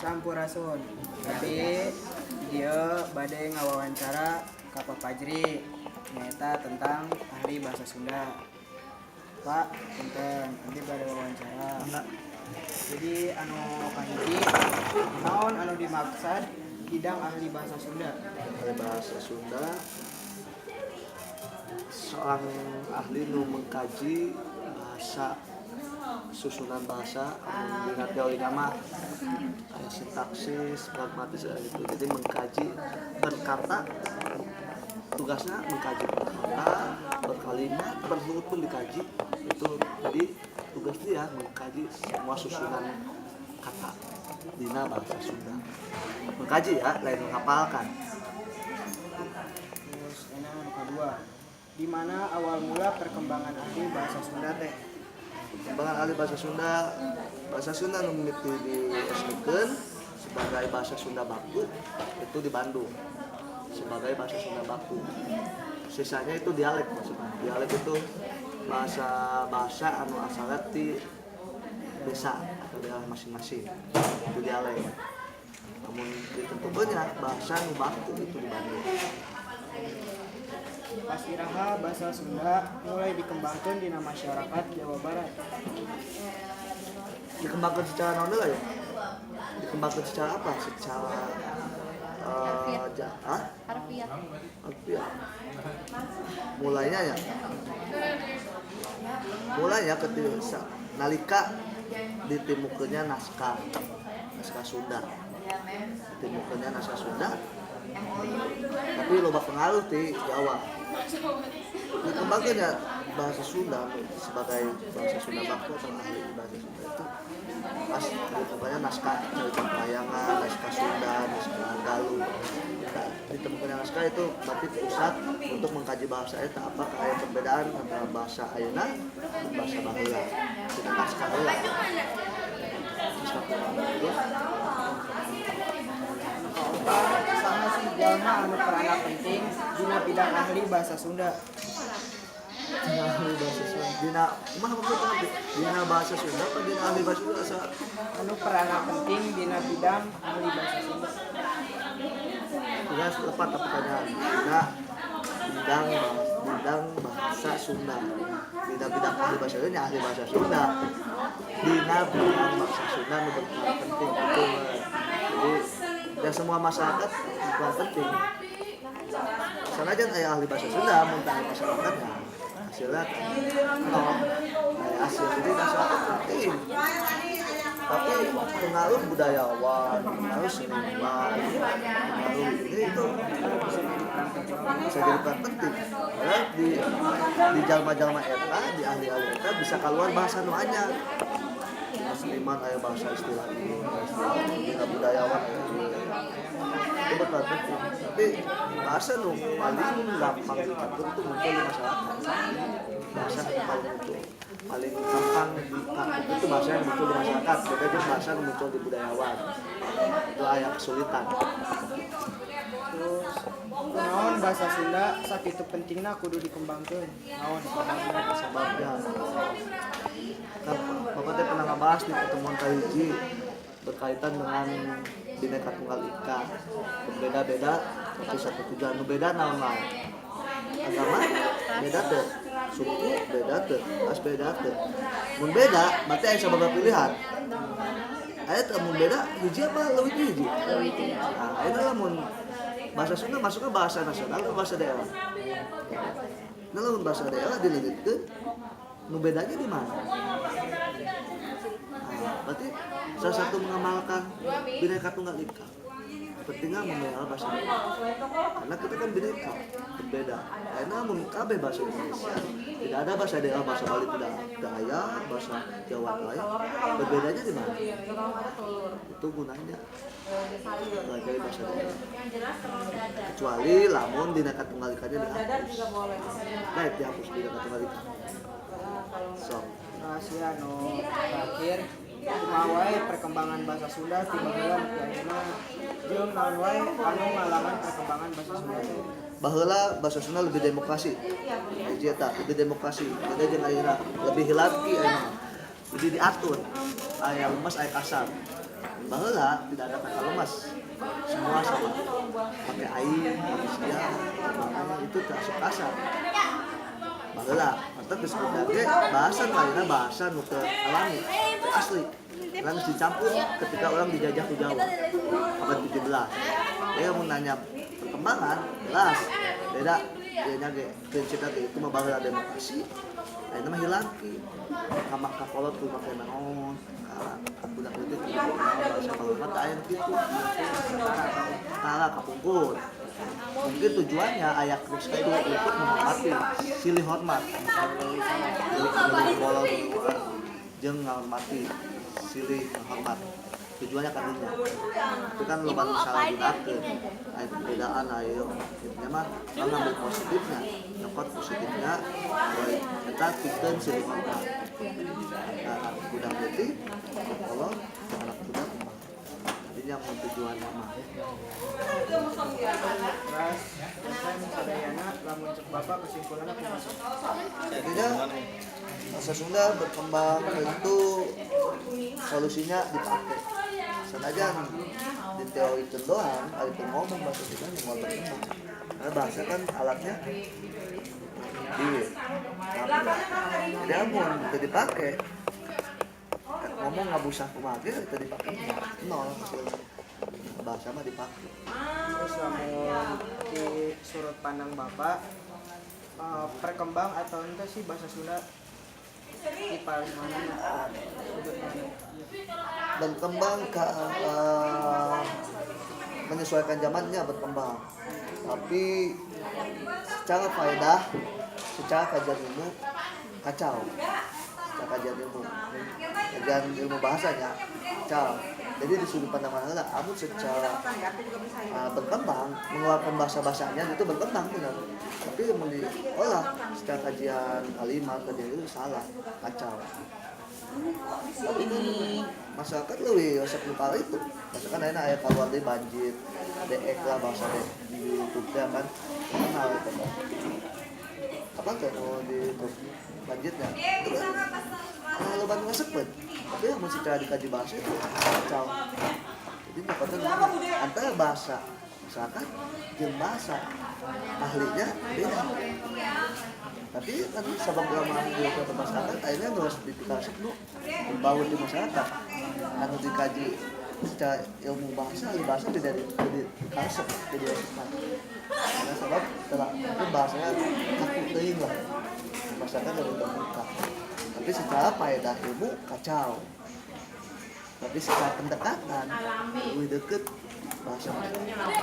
Sampurasun. Tapi dia bade ngawawancara ka Pak Fajri nyaeta tentang ahli bahasa Sunda. Pak, punten, abdi bade wawancara. Jadi anu kahiji, naon anu dimaksud bidang ahli bahasa Sunda? Ahli bahasa Sunda seorang ahli nu mengkaji bahasa, susunan bahasa, anu dina teori nama kayak sintaksis, pragmatis gitu. Jadi mengkaji per kata, tugasnya mengkaji per kata, per kalimat, per huruf pun dikaji itu. Jadi tugas dia mengkaji semua susunan kata dina bahasa Sunda. Mengkaji ya, lain menghafalkan. Terus ini anu kedua, di mana awal mula perkembangan ahli bahasa Sunda teh? Perkembangan ahli bahasa Sunda, bahasa Sunda nu mimiti diresmikeun sebagai bahasa Sunda baku itu di Bandung sebagai bahasa Sunda baku. Sisanya itu dialek. Maksudnya dialek itu bahasa bahasa anu asalnya di desa atau daerah masing-masing, itu dialek. Namun ditentukannya bahasa nu baku itu di Bandung. Pas iraha bahasa Sunda mulai dikembangkan di masyarakat Jawa Barat? Dikembangkan secara naon lah ya, dikembangkan secara apa, secara ah? Harfiah. Harfiah. Mulainya ya, mulainya ketika nalika ditemukannya naskah naskah Sunda, ditemukannya naskah Sunda, tapi loba pengaruh di Jawa. Dikembangkannya bahasa Sunda sebagai bahasa Sunda baku atau ahli bahasa Sunda itu pas ditemukannya naskah cerita pewayangan, naskah Sunda, naskah Galuh. Nah, ditemukannya naskah itu berarti pusat untuk mengkaji bahasa itu, apa kayak perbedaan antara bahasa ayeuna dan bahasa baheula tidak naskah heula, naskah terus. Saha sih jalma anu peranna penting dina bidang ahli bahasa Sunda? Dina ahli bahasa Sunda, dina mah maksudnya dina bahasa Sunda apa dina ahli bahasa Sunda asa? Anu peranna penting dina bidang ahli bahasa Sunda. Tugas lepat pertanyaan. Dina bidang bahasa, bidang bahasa Sunda, dina bidang ahli bahasa Sunda, ahli bahasa Sunda dina bidang bahasa Sunda nu berperan penting itu. Jadi dan semua masyarakat berperan penting. Sanajan aya ahli bahasa Sunda, mun teu aya masyarakat ya hasilnya nol, aya hasil. Jadi masyarakat penting, tapi pengaruh budayawan, pengaruh seniman, pengaruh ini itu bisa jadi peran penting karena di jalma-jalma eta, di ahli-ahli eta bisa keluar bahasa nu anyar. Dina seniman aya bahasa istilah ini, istilah dina budayawan aya ini. Itu berperan penting, tapi bahasa nu paling gampang dicatat itu muncul di masyarakat. Bahasa yang paling muncul, paling gampang dikaku itu bahasa yang muncul di masyarakat. Beda jeung bahasa yang muncul di budayawan, itu aya kesulitan. Terus naon bahasa Sunda sakitu pentingna kudu dikembangkeun, naon sababna? Sababnya kan Bapak teh pernah ngebahas di pertemuan kahiji berkaitan dengan Bhinneka Tunggal Ika, berbeda-beda tapi satu tujuan. Nu beda naon lain? Agama beda tuh, suku beda tuh, ras beda tuh. Mun beda berarti aya sababaraha pilihan aya teu? Mun beda hiji apa leuwih ti hiji? Leuwih ti hiji. Nah, ayeuna lamun bahasa Sunda masuknya bahasa nasional atau bahasa daerah? Nah, lamun bahasa daerah dileungitkeun, nu bedanya di mana? Nah, berarti salah satu mengamalkan Bhinneka Tunggal Ika pentingnya memelihara bahasa daerah karena kita kan bineka berbeda. Karena mun kabeh bahasa Indonesia, tidak ada bahasa daerah, bahasa Bali tidak tidak aya, bahasa Jawa tidak aya, berbedanya di mana? Itu gunanya pelajari bahasa daerah, kecuali lamun Bhinneka Tunggal Ikanya dihapus. Baik, dihapus Bhinneka Tunggal Ika, so. Rahasia nu terakhir, kumaha wae perkembangan bahasa Sunda ti baheula nepi ayeuna, jeung naon wae anu ngalangan perkembangan bahasa Sunda teh? Baheula bahasa Sunda lebih demokrasi. Hiji eta lebih demokrasi, beda jeung ayeuna, lebih hierarki ayeuna. Jadi diatur, aya lemes, aya kasar. Baheula tidak ada kata lemas, semua sama, pakai aing, pakai sia, makanya itu termasuk kasar. Baheula, matak disebut ge bahasa lainnya, bahasa nu teu alami, teu asli. Langsung dicampur ketika orang dijajah ke Jawa abad 17. Ya, mau nanya perkembangan jelas beda ya nya ge, prinsipnya ge itu mah. Baheula demokrasi, ayeuna mah hierarki. Ka ka kolot kudu make naon, ka budak leutik kudu make naon, bahasa kalau mah teu aya nu kitu. Tara kapungkur. Mungkin tujuannya aya kris itu untuk menghormati, silih hormat, silih kolot jeung ngahormati, silih menghormat tujuannya kan dinya. Itu kan loba nu salah gunakeun, aya perbedaan. Ayo intinya mah kan ngambil positifnya, nyokot positifnya, eta pikeun silih hormat antara budak leutik, kolot, anak muda kumaha. Jadinya mun tujuannya mah. Terus kan sadayana, lamun cek Bapak kesimpulannya kumaha? Intinya bahasa Sunda berkembang itu solusinya dipakai. Senajan di teori itu doang, ada itu ngomong bahasa Sunda mau berkembang. Karena bahasa kan alatnya duit. Jadi amun itu dipakai, ngomong nggak usah kumaha ge, itu dipakai nol hasilnya. Bahasa mah dipakai. Terus lamun di sudut pandang Bapak, perkembang atau ente sih bahasa Sunda di paling mana sudut pandang? Berkembang ke menyesuaikan zamannya berkembang, tapi secara faedah, secara kajian ilmu kacau. Secara kajian ilmu bahasanya kacau. Jadi di sudut pandang mana lah, amun secara berkembang, mengeluarkan bahasa-bahasanya itu berkembang benar, tapi mau diolah secara kajian kalimat, kajian itu salah, kacau. Tapi kan masyarakat lebih resep nu kala itu. Masyarakat ayeuna aya keluar deui banjir deek lah, bahasa dek di YouTube teh kan terkenal itu kan, apa tuh nu di YouTube banjirnya itu kan, nah, loba nu ngasepeun. Tapi yang secara dikaji bahasa itu kacau. Jadi nyokotnya antara bahasa masyarakat jeung bahasa ahlinya beda. Tapi kan sabab ulama di masyarakat akhirnya harus dikasih nu dibangun di masyarakat, anu dikaji secara ilmu bahasa, ahli bahasa tidak jadi dikasep, jadi resepan, karena sebab telah itu bahasanya kaku teuing lah, masyarakat lebih terbuka. Tapi secara faedah ilmu kacau, tapi secara pendekatan lebih deket bahasa masyarakat.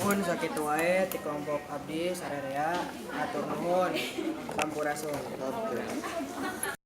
Mun sakitu wae ti kelompok abdi sarerea, hatur nuhun, sampurasun. Oke.